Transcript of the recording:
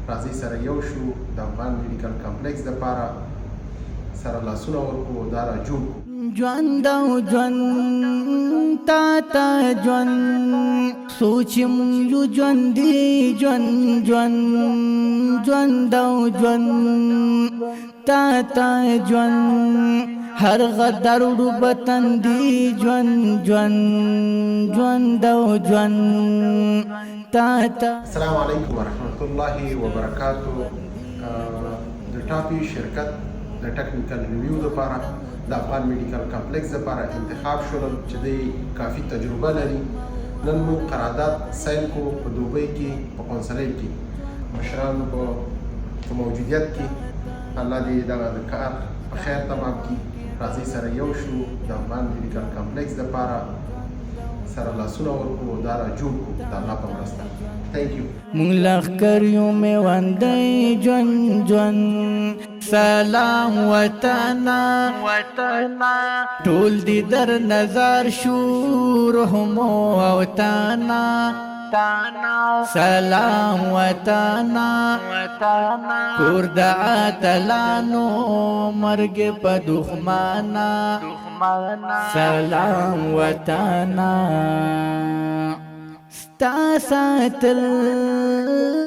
راځئ سره یو شو، د افغان میډیکل کمپلیکس دپاره سره لاسونه ورکړو او دا را جوړ کړو. ژوند او ژوند تا ته ژوند، سوچ مونږ یو ژوندي ژوند ژوند، ژوند او ژوند تا ته ژوند، هر غدر وبتن دی ژوند ژوند، ژوند او ژوند تا ته. السلام علیکم ورحمت الله وبرکاتو. د ټاپي شرکت د ټیکنیکل ریویو لپاره د افغان میډیکل کمپلیکس لپاره انتخاب شولم چې دی کافي تجربه لري. نن موږ قرارداد ساین کو په دوبۍ کې په قونسلۍ کې مشرانو په موجودیت کې. الله دې دغه د کار په خیر تمام کړي. راځئ سره یو شو، د افغان میډیکل کمپلیکس لپاره سره لاسونه ورکړو او دا را جوړ کړو د الله په مرسته. Thank you. مونږ لښکر یو میوندی ژوند ژوند. سلام وطنا، ټول دي در نظر شو رحمو او تانا. سلام وطنا، کور د اتلانو، مرګ په دښمنا. سلام وطنا، ستا ساتل